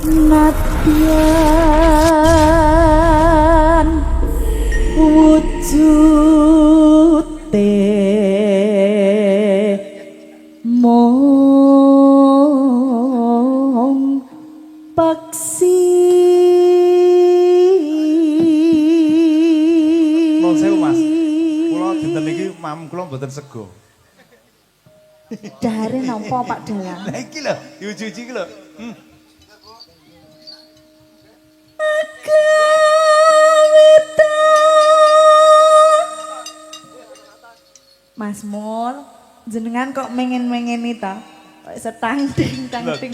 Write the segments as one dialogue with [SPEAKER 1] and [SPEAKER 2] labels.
[SPEAKER 1] Nadyan wujute mung peksi.
[SPEAKER 2] Nuwun sewu Mas. Kula dinten iki mam kula mboten sego.
[SPEAKER 1] Dahare napa Pak Dalang?
[SPEAKER 2] Lah iki lho, diuji-uji iki lho.
[SPEAKER 1] Mas Mul, jenengan kok mengen-mengeni ta? Kok iso tangting tangting.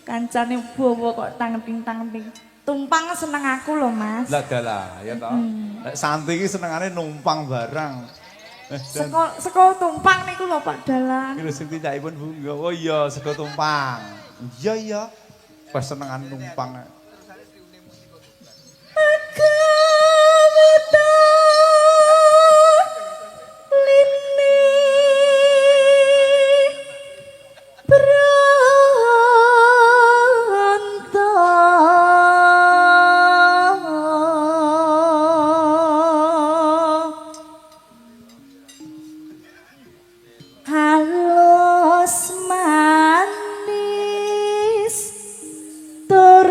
[SPEAKER 1] Kancane bawa kok tangting tangting. Tumpang seneng aku lho, Mas.
[SPEAKER 2] Lah dalah, ya toh. Nek Santi iki senengane numpang barang.
[SPEAKER 1] Seko seko tumpang niku lho Pak Dalang.
[SPEAKER 2] Iki lho sing tindakipun Bu. Oh iya, sego tumpang. Iya iya. Pas senengane numpang.
[SPEAKER 1] Halus manis tur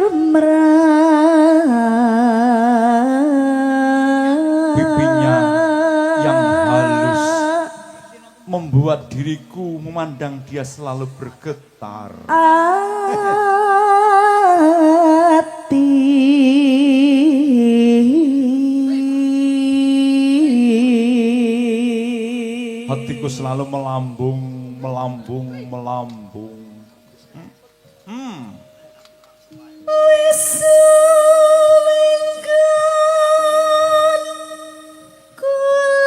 [SPEAKER 2] Pipinya yang halus membuat diriku memandang dia selalu bergetar.
[SPEAKER 1] Ati.
[SPEAKER 2] Hatiku selalu melambung, melambung, melambung.
[SPEAKER 1] Wis sulingkan kula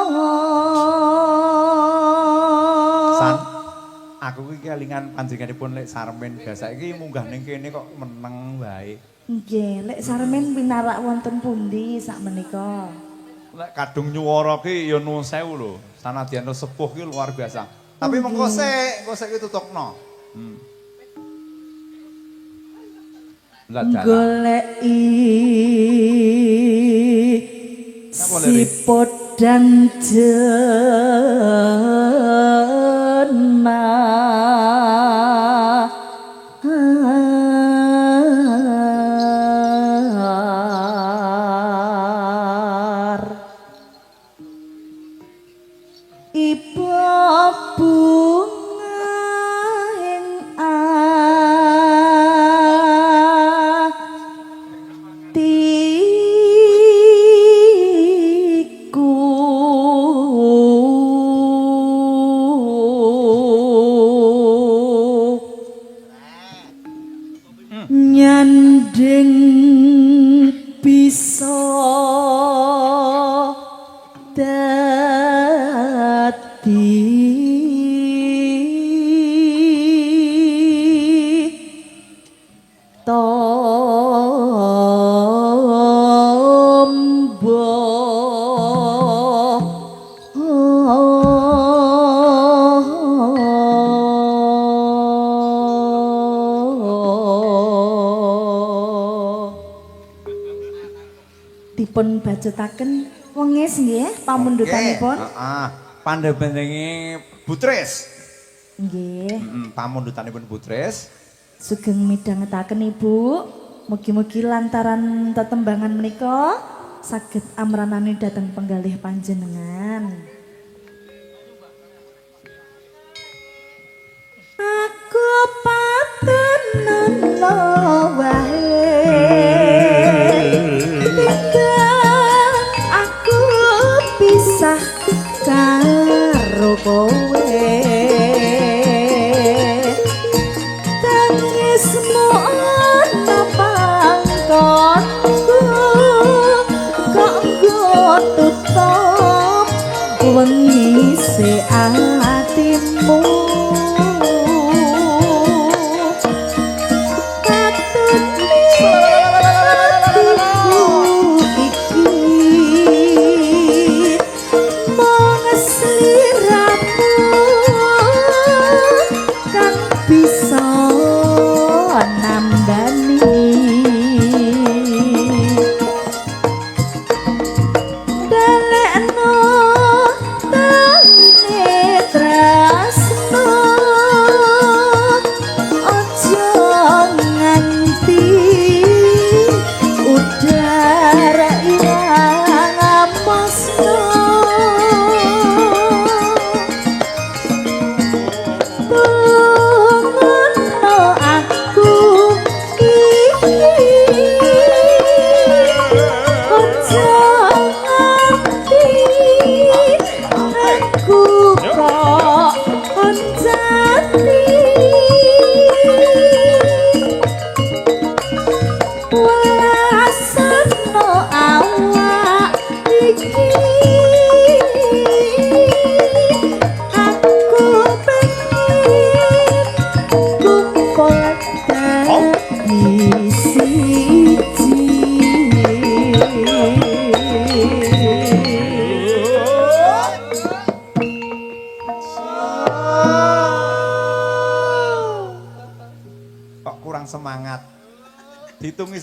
[SPEAKER 1] lono.
[SPEAKER 2] San, aku ki kelingan panjenenganipun Lek Sarmin biasa iki munggah ning kene kok meneng wae.
[SPEAKER 1] Nggih, Lek Sarmin pinarak wonten pundi sakmenika?
[SPEAKER 2] Lek kadung nyuwara ki ya nuwun sewu lho. Sanadyan sepuh ki luar biasa. Tapi mengko sik, ki tutupno. Lah dalah.
[SPEAKER 1] Goleki
[SPEAKER 2] Napa, Leri?
[SPEAKER 1] si podang jena Ibu bunga ing atiku. Nyanding bisa dadi tombo. Dipun bacutaken wengis nggih pamundutanipun.
[SPEAKER 2] Heeh. Pandhe-pandhenge Butris.
[SPEAKER 1] Nggih.
[SPEAKER 2] Pamundutanipun Butris.
[SPEAKER 1] Sugeng midhangetaken Ibu. Mugi-mugi lantaran tetembangan menika saged amranani dhateng penggalih panjenengan. Aku patenono wae tinggal aku pisah karo kowe. Tangismu ana pangkonku kok nggo tutup wengi se atimu. Katune atiku iki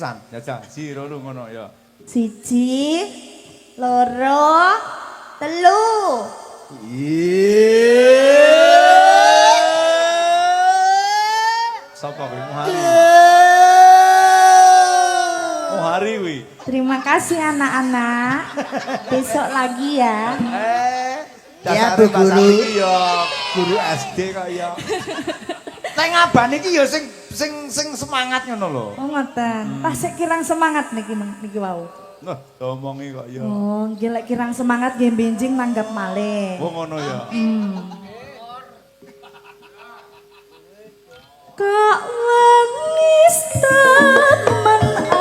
[SPEAKER 2] Pisan, jajal si loro ngono ya.
[SPEAKER 1] 1, 2, 3.
[SPEAKER 2] Sapa kuwi Muhari? Muhari kuwi.
[SPEAKER 1] Terima kasih anak-anak. Besok lagi ya.
[SPEAKER 3] Ya,
[SPEAKER 2] Dasare
[SPEAKER 3] Bu
[SPEAKER 2] Mbak
[SPEAKER 3] Guru.
[SPEAKER 2] Sari iki ya guru SD kok ya. Teng aban iki ya sing sing sing semangat ngono lho.
[SPEAKER 1] Oh ngoten. Tasik kirang semangat niki niki wau.
[SPEAKER 2] Nah, diomongi kok ya.
[SPEAKER 1] Oh, nggih lek kirang semangat nggih benjing nanggap malih.
[SPEAKER 2] Oh ngono ya.
[SPEAKER 1] Kok wangis temen.